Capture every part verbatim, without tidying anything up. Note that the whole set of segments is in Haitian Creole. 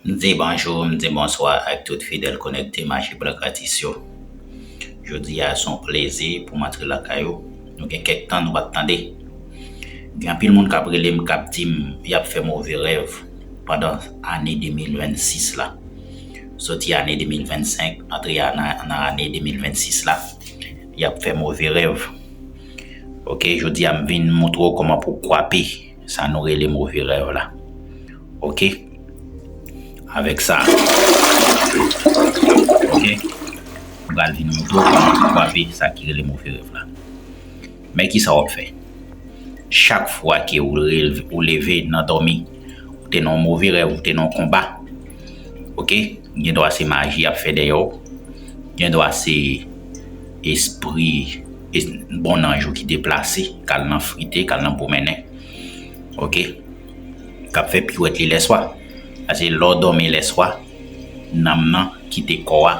M di bonjou, m di bonswa ak tout fidèl konekte Maji Blan Gratis yo. Jodi a se yon plezi pou m antre lakay ou. Nou gen kèk tan nou pa t tande. Gen anpil moun k ap rele m, k ap di m y ap fè move rèv pandan ane de mil vennsis la. Soti ane de mil vennsenk, antre a nan, nan ane de mil vennsis la, y ap fè move rèv. Oke, jodi a m vin montre w kòman pou w kwape sa nou rele move rèv la. Oke? Avèk sa, oke? M pral vin montre w kòman pou w kwape sa ki rele move rèv la. Men ki sa w ap fè? Chak fwa ke ou leve, ou leve nan dòmi, ou te nan yon move rèv, ou te nan yon konba, oke? Gen dwa se maji y ap fè dèyè w. Gen dwa se espri, es-, bon anj ou ki deplase, k al nan frite, k al nan pwomennen. Oke? K ap fè piwèt li lèswa. Paske lè w dòmi lèswa, nanm nan kite kò a.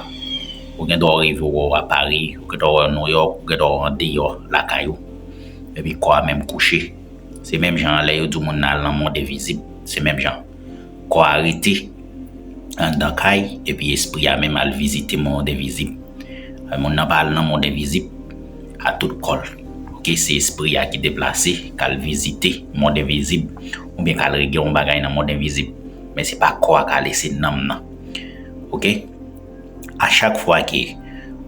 Ou gen dwa w rive w wè w a Pari, ou gen dwa w wè w Nouyòk, ou gen dwa w wè w andeyò lakay ou. Epi kò a menm kouche. Se menm jan an lè yo di w moun nan al nan mond envizib. Se menm jan. Kò a rete anndan kay, epi espri a menm al vizite mond envizib. Moun nan pa al nan mond envizib a tout kò l. Oke, se espri a ki deplase, k al vizite mond envizib, oubyen k al regle yon bagay nan mond envizib. Men se pa kò a k ale, se nanm nan. Oke? A chak fwa ke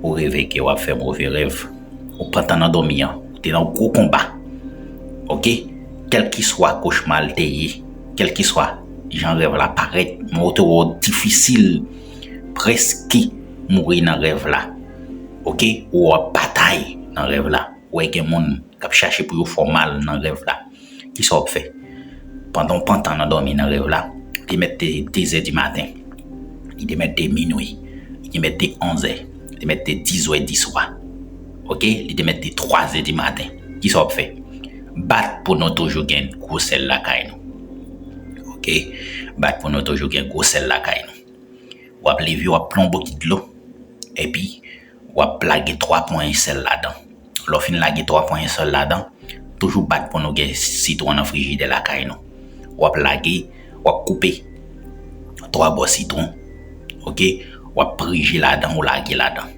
ou reve ke w ap fè move rèv, ou pran tan nan dòmi an, ou te nan yon gwo konba. Oke? Kèlkeswa kochma l te ye, kèlkeswa jan rèv la parèt, men ou te wè w difisil, prèske mouri nan rèv la. Oke? Ou w ap batay nan rèv la. Ou wè gen moun k ap chache pou yo fè w mal nan rèv la. Ki sa w ap fè? Pandan w pran tan nan dòmi nan rèv la, li te mèt te dezè di maten, li te mèt te minwi, li te mèt te onzè, li te mèt te dizè di swa. Oke? Li te mèt te twazè di maten. Ki sa w ap fè? Bat pou nou toujou gen gwo sèl lakay nou. Oke? Bat pou nou toujou gen gwo sèl lakay nou. W ap leve, w ap pran yon bokit dlo, epi w ap lage twa ponyen sèl ladan. Lè w fin lage twa ponyen sèl ladan, toujou bat pou nou gen sitwon nan frijidè lakay nou. W ap lage, w ap koupe twa bò sitwon, oke? W ap prije ladan, ou lage ladan.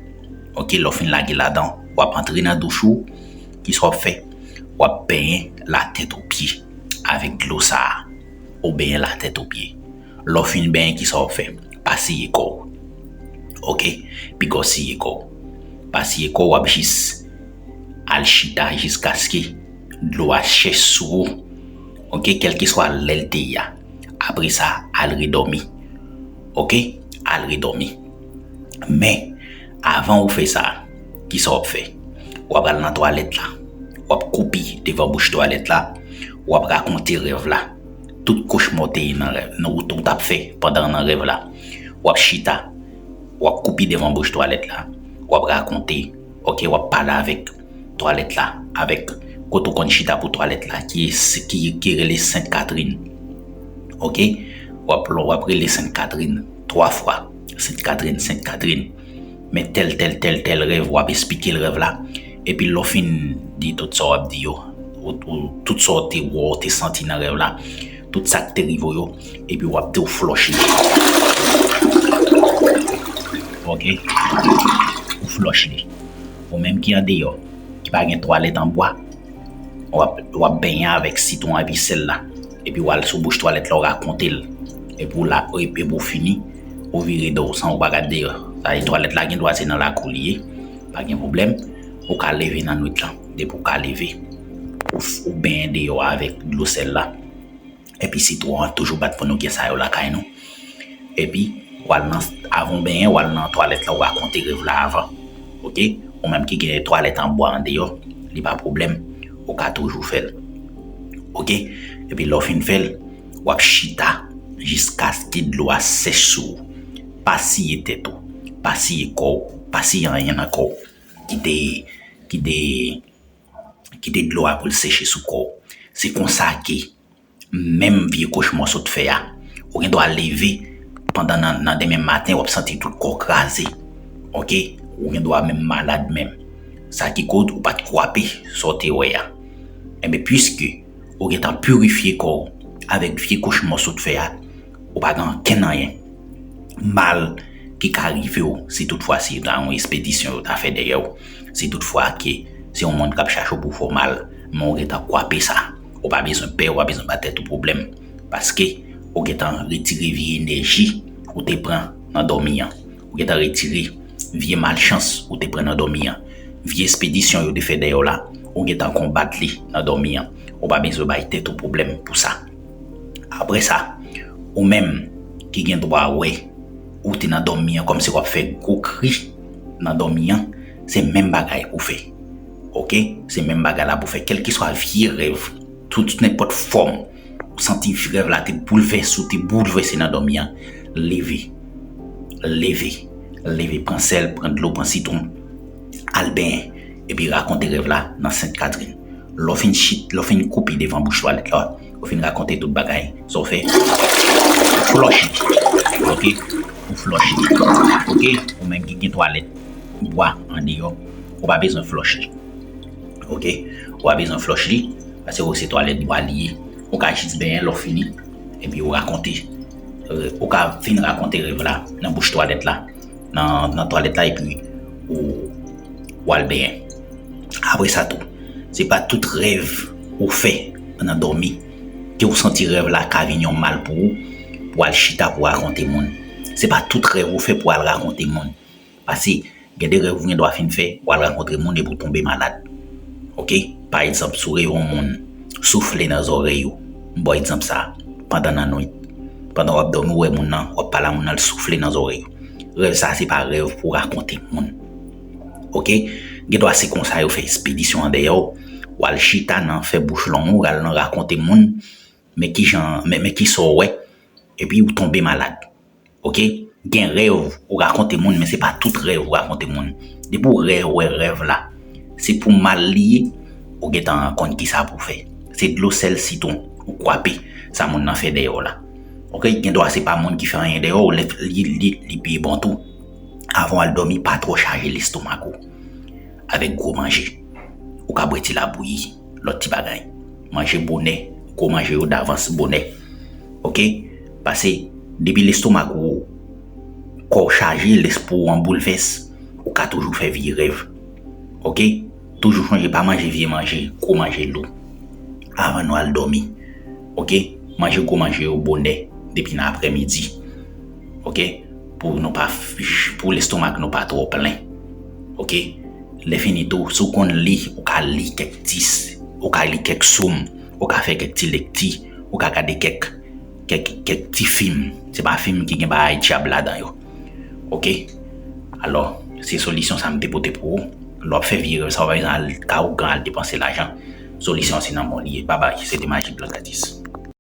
Oke, lè w fin lage ladan, w ap antre nan douch ou, ki sa w ap fè? W ap benyen latèt o pye avèk dlo sa a. Ou benyen latèt o pye. Lè w fin benyen, ki sa w ap fè? Pa siye kò w. Oke? Piga w siye kò w. Pa siye kò w, w ap jis al chita jiskaske dlo a chèch sou ou. Oke? Kèlkeswa lè l te ye a. Apre sa, al redòmi. Oke? Al redòmi. Men, avan ou fè sa, ki sa w ap fè? W ap al nan twalèt la. W ap koupi devan bouch twalèt la. W ap rakonte rèv la. Tout kochma w te ye nan rèv, nan ou, ou t ap fè pandan nan rèv la. W ap chita. W ap koupi devan bouch twalèt la. W ap rakonte. Oke, w ap pale avèk twalèt la, avèk kote w konn chita pou twalèt la, ki, ki, ki rele Sent Katrin. Oke? W ap, w ap rele Sent Katrin twa fwa. Sent Katrin, Sent Katrin. Men tèl, tèl, tèl, tèl rèv, w ap esplike l rèv la. Epi lè w fin di tout sa w ap di yo, ou, ou, tout sa w te wè, w te santi nan rèv la, tout sa k te rive w yo, epi w ap di w flòch li. Oke? Ou flòch li. Ou menm ki andeyò, ki pa gen twalèt an bwa, w ap, w ap benyen avèk sitwon epi sèl la. Epi w al sou bouch twalèt la, w rakonte l. Epi w la, epi w fini, ou vire do w san ou pa gad deyò. Sa e twalèt la gen dwa se nan lakou li ye. Pa gen pwoblèm. Ou ka leve nan nwit lan. Depi w ka leve, ou, ou benyen deyò avèk dlo sèl la. Epi sitwon an toujou bat pou nou gen sa yo lakay nou. Epi, w al nan, avan w benyen, w al nan twalèt la, w rakonte rèv la avan. Oke? Ou menm ki gen twalèt an bwa andeyò, li pa pwoblèm. Ou ka toujou fè l. Oke? Epi lè w fin fè l, w ap chita jiskaske dlo a sèch sou ou. Pa siye tèt ou, pa siye kò w, pa siye anyen nan kò w. Kite, kite, kite dlo a pou l seche sou kò w. Se konsa ke menm vye kochma w sot fè a, ou gen dwa leve pandan nan, nan demen maten, w ap santi tout kò w kraze. Oke? Ou gen dwa menm malad menm. Sa ki koz ou pa t kwape sa w te wè a. Enben, piske ou gentan pirifye kò w avèk vye kochma w sot fè a, ou pa gen ankenn anyen. mal ki ka rive w si toutfwa se ta yon espedisyon yo ta fè dèyè w, si toutfwa ke se yon moun k ap chache w pou fè w mal, men w gentan kwape sa. Ou pa bezwen pè, ou pa bezwen ba tèt ou pwoblèm. Paske ou gentan retire vye enèji ou te pran nan dòmi an. Ou gentan retire vye malchans ou te pran nan dòmi an. Vye espedisyon yo te fè dèyè w la, ou gentan konbat li nan dòmi an. Ou pa bezwen bay tèt ou pwoblèm pou sa. Apre sa, ou menm ki gen dwa wè ou te nan dòmi an kòmsi w ap fè gwo kri nan dòmi an, se menm bagay pou fè. Oke? Se menm bagay la pou fè. Kèlkeswa vye rèv, tout nenpòt fòm, ou santi rèv la te boulvèse, ou te boulvèse nan dòmi an, leve. Leve. Leve, pran sèl, pran dlo, pran sitwon. Al benyen. Epi rakonte rèv la nan Sent Katrin. Lè w fin chit, lè w fin koupe devan bouch twalèt la, ou fin rakonte tout bagay. Sa w fè, ou flòch li. Oke? Ou flòch li. Oke? Ou menm ki gen twalèt bwa andeyò, ou pa bezwen flòch li. Oke? Ou pa bezwen flòch li, paske se twalèt bwa li ye. Ou ka jis benyen lè w fini, epi ou rakonte. Ou ka fin rakonte rèv la nan bouch twalèt la, nan, nan twalèt la, epi ou, ou al benyen. Apre sa tou, se pa tout rèv ou fè nan dòmi ke ou santi rèv la ka vin yon mal pou ou, pou al chita pou rakonte moun. Se pa tout rèv ou fè pou al rakonte moun. Paske gen de rèv ou gen dwa fin fè, ou al rankontre moun epi ou tonbe malad. Oke? Pa egzanp, si w reve yon moun soufle nan zòrèy ou, m ba w egzanp sa, pandan nan nwit, pandan w ap dòmi, ou wè moun nan, w ap pale a moun nan, l soufle nan zòrèy ou. Rèv sa, se pa rèv pou w rakonte moun. Oke? Gen dwa se konsa yo fè espedisyon an dèyè w, w al chita nan fè bouch long ou, w al nan rakonte moun, men ki jan, men, men ki sa w wè, epi ou tonbe malad. Oke? Gen rèv ou rakonte moun, men se pa tout rèv ou rakonte moun. Depi w rèv, wè rèv la, se pou mal li ye, ou gentan konn ki sa pou w fè. Se dlo sèl sitwon ou kwape sa moun nan fè dèyè w la. Oke? Gen dwa se pa moun ki fè anyen dèyè w, li, li, li, li pi bon tou. Avan w al dòmi, pa twò chaje lestomak ou avèk gwo manje. Ou ka bwè ti labouyi, lòt ti bagay. Manje bonè, gwo manje yo davans bonè. Oke? Paske depi lestomak ou, kò w chaje, lespri w an boulvès, ou ka toujou fè vye rèv. Oke? Toujou sonje pa manje vye manje, gwo manje lou. Avan nou al dòmi. Oke? Manje gwo manje yo bonè, depi nan aprèmidi. Oke? Pou nou pa, pou lestomak nou pa twò plen. Oke? Lè fini tou, si w konn li, ou ka li kèk ti, ou ka li kèk sòm, ou ka fè kèk ti lekti, ou ka gade kèk, kèk, kèk ti fim. Se pa fim ki gen bagay dyab ladan yo. Oke? Alò, se solisyon sa m te pote pou ou. Lè w ap fè vye rèv sa, w pa bezwen al ka ougan al depanse lajan. Solisyon an se nan men w li ye. Babay, se te Majik Blan Dadis.